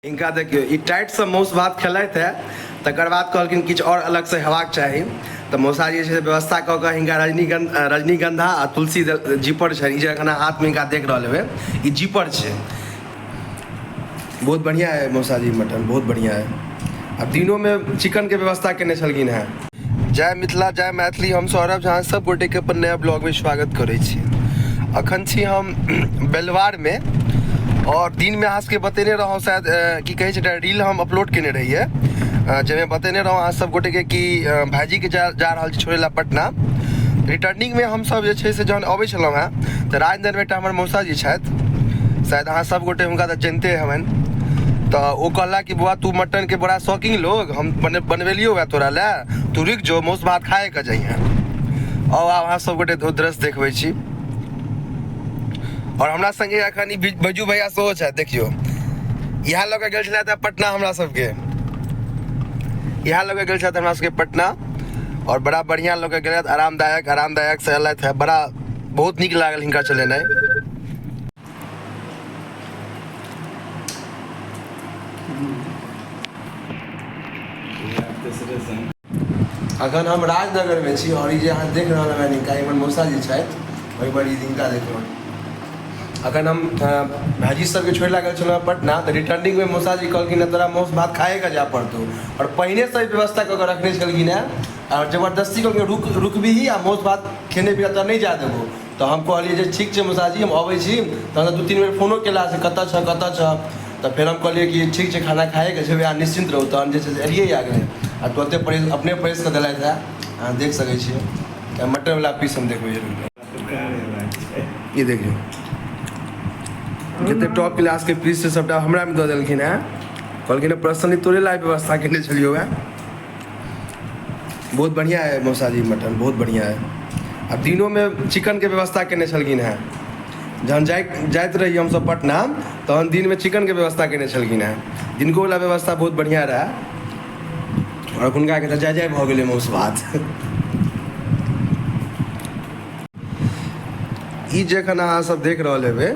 हिनका देखियौ, ई टाइटसँ मासु भात खेलथि हे, तकर बाद कहलखिन किछु आओर अलगसँ हेबाक चाही। तऽ मौसा जे छै से व्यवस्था कऽ कऽ हिनका रजनीगन्धा आ तुलसी जीपर छनि। ई जे एखन हाथमे हिनका देख रहल हेबै, ई जीपर छै। बहुत बढ़िआँ है मौसा जी, मटन बहुत बढ़िआँ है। आ दिनोमे चिकनके व्यवस्था केने छलखिन हेँ। जय मिथिला, जय मैथिली। हम सौरभ झा सब गोटेके अपन नया ब्लॉगमे स्वागत करै छी। अखन छी हम बेलवारमे और दिनमे अहाँ सबके बतेने रहौं, शायद की कहै छै, एकटा रील हम अपलोड केने रहियै जाहिमे बतेने रहौं अहाँ सब गोटेके कि भाइजीके जा जा रहल छी छोड़ै लए पटना। रिटर्निंगमे हमसब जे छै से जहन अबै छलहुँ हेँ तऽ राजनगरमे एकटा हमर मौसा जी छथि, शायद अहाँ सब गोटे हुनका तऽ जनिते हेबनि। तऽ ओ कहला कि बौआ, तू मटनके बड़ा शौकीन लोग, हम बनबेलियौ है तोरा लए, तू रुकि जो, मासु भात खाए कऽ जइहेँ। और आब अहाँ सब गोटे दृश्य देखबै छी। और हमरा संगे एखन ई बैजू भैया सेहो छथि। देखियौ, इएह लऽ कऽ गेल छलथि पटना हमरा सबके, इएह लऽ कऽ गेल छथि हमरा सबके पटना और बड़ा बढ़िया लऽ कऽ गेलथि, आरामदायक आरामदायक से एलथि है। बड़ा बहुत नीक लागल हिनका चलेनाइ। अखन हम राजनगर में छी और ई जे अहाँ देख रहल हेबै हिनका, ई हमर मौसा जी छथि। ओहि पर ई हिनका देखलहुँ। अखन हम भाईजी सबके छोड़ि लागल छलहुँ पटना, तऽ रिटर्निंग में मौसा जी कहलखिन तोरा मासु भात खाए के जाय पड़तौ और पहिने से व्यवस्था कऽ के रखने छलखिन हेँ और जबरदस्ती कहलखिन रुक, रुकबीही आ मासु भात खेने बिना तोरा नहि जाय देबौ। तऽ हम कहलियै जे ठीक छै मौसाजी, हम अबै छी। तहन 2-3 बेर फोनो केला से कतऽ छह, कतऽ छह। तऽ फेर हम कहलियै कि ठीक छै, खाना खाएके छै, अहाँ निश्चिन्त रहू। तहन जे छै से एलियै आगे आ तुरते प्रेस अपने प्रेस कऽ देलथि हेँ। अहाँ देख सकै छियै, मटनवला पीस हम देखबै। ई देखियौ, जते टॉप क्लासके पीस छै सबटा हमरामे दऽ देलखिन हेँ। कहलखिन पर्सनली तोरे लाए व्यवस्था केने छलियौ हेँ। बहुत बढ़िया है मौसा जी, मटन बहुत बढ़िया है। आ दिनोमे चिकनके व्यवस्था केने छलखिन हेँ। जहन जाइत रही हमसब पटना तहन दिनमे चिकनके व्यवस्था केने छलखिन हेँ। दिनकोवला व्यवस्था बहुत बढ़िआँ रहए आओर हुनकाके तऽ जाय जाय भऽ गेलै मासु भात। ई जखन अहाँ सब देख रहल हेबै,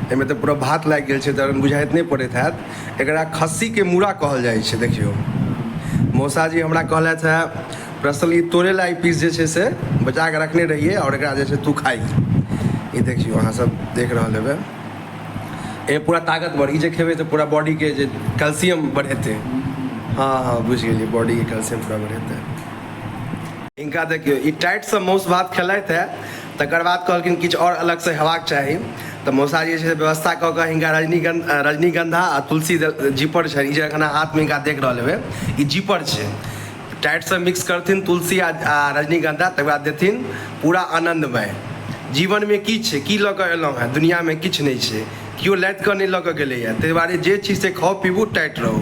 एहिमे तऽ पूरा भात लागि गेल छै तऽ बुझाइत नहि पड़ैत हैत। एकरा खस्सीके मूड़ा कहल जाइ छै। देखियौ, मौसाजी हमरा कहलथि हेँ पर्सनली तोरे ला ई पीस जे छै से बचा कऽ रखने रहियै आओर एकरा जे छै तू खाइ। ई देखियौ, अहाँ सब देख रहल हेबै, एहिमे पूरा ताकतवर, ई जे खेबै तऽ पूरा बॉडीके जे कैल्सियम बढ़ेतै। हँ हँ, बुझि गेलियै, बॉडीके कैल्सियम पूरा बढ़ेतै। हिनका देखियौ, ई टाइटसँ मासु भात खेलथि हे, तकर बाद कहलखिन किछु आओर अलगसँ हेबाक चाही। तऽ मौसा जे छै से व्यवस्था कऽ कऽ हिनका रजनीगन्धा आ तुलसी जीपर छनि। ई जे एखन हाथमे हिनका देख रहल हेबै, ई जीपर छै। टाइटसँ मिक्स करथिन तुलसी आ रजनीगन्धा, तकर बाद देथिन पूरा आनन्दमय। जीवनमे की छै, की लऽ कऽ एलहुँ हेँ? दुनिआँमे किछु नहि छै, केओ लादि कऽ नहि लऽ कऽ गेलैए। ताहि दुआरे जे चीज से खाउ, पीबू, टाइट रहू।